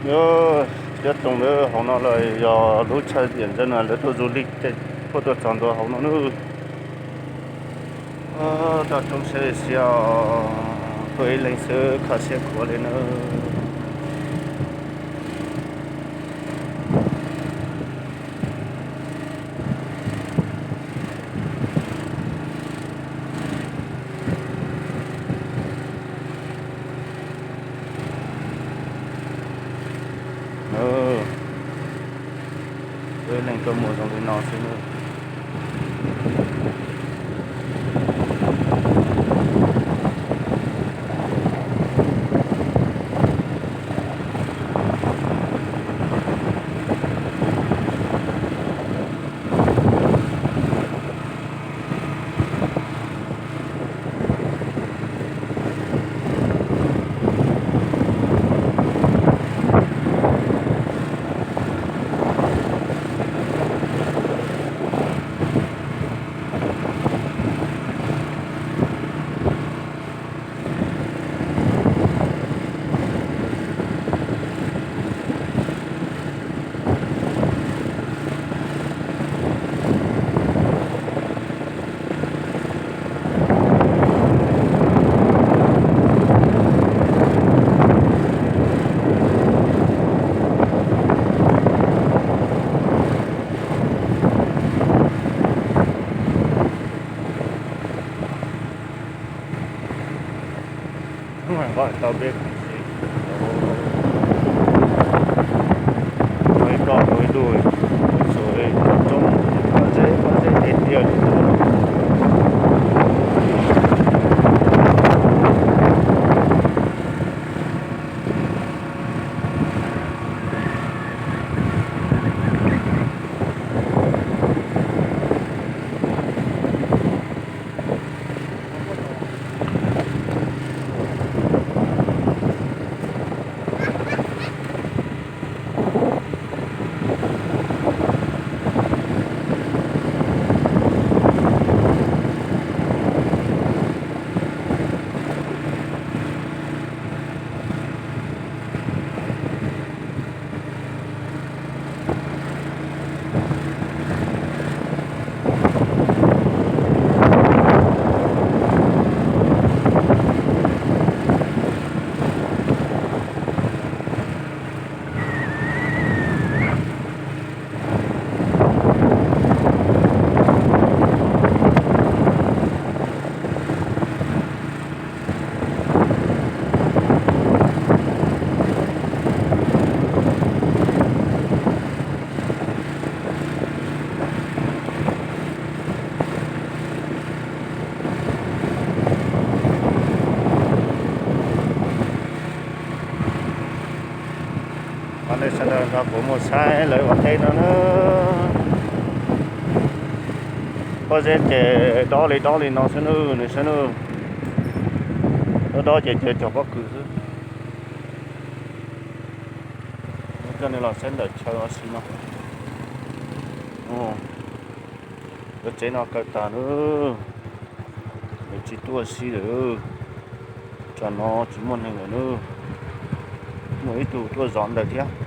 Cov toom lawv hauv no los yog lub chaw tiam ntawd no lawv tuaj du lịch, tuaj tuaj txog ntua hauv no nawb. Toj roob siab li siab, tuaj ib leeg xwb kho siab khuav li nawb. Tuaj ib leeg tuaj mus zoo li no xwb nawb. Nqa tau peb, ib koj ib tug, txog toj roob, pob zeb pob zeb tiag tiag li. Os, nej sawv daws nrog kuv mus saib lawv ua teb no na. Pob zeb ces dob li dob li no xwb nawb, nws saib nawb. Dob dob ces ces cog pob kws xwb. Coj nej los saib ntawm chaw ua si no. Lawv tsev no kaw tas nawb. Lawv tsis tuaj ua si lawm. Tsam no tsis muaj neeg lawm nawb. Muaj ib tug tuaj zov ntawd thiab.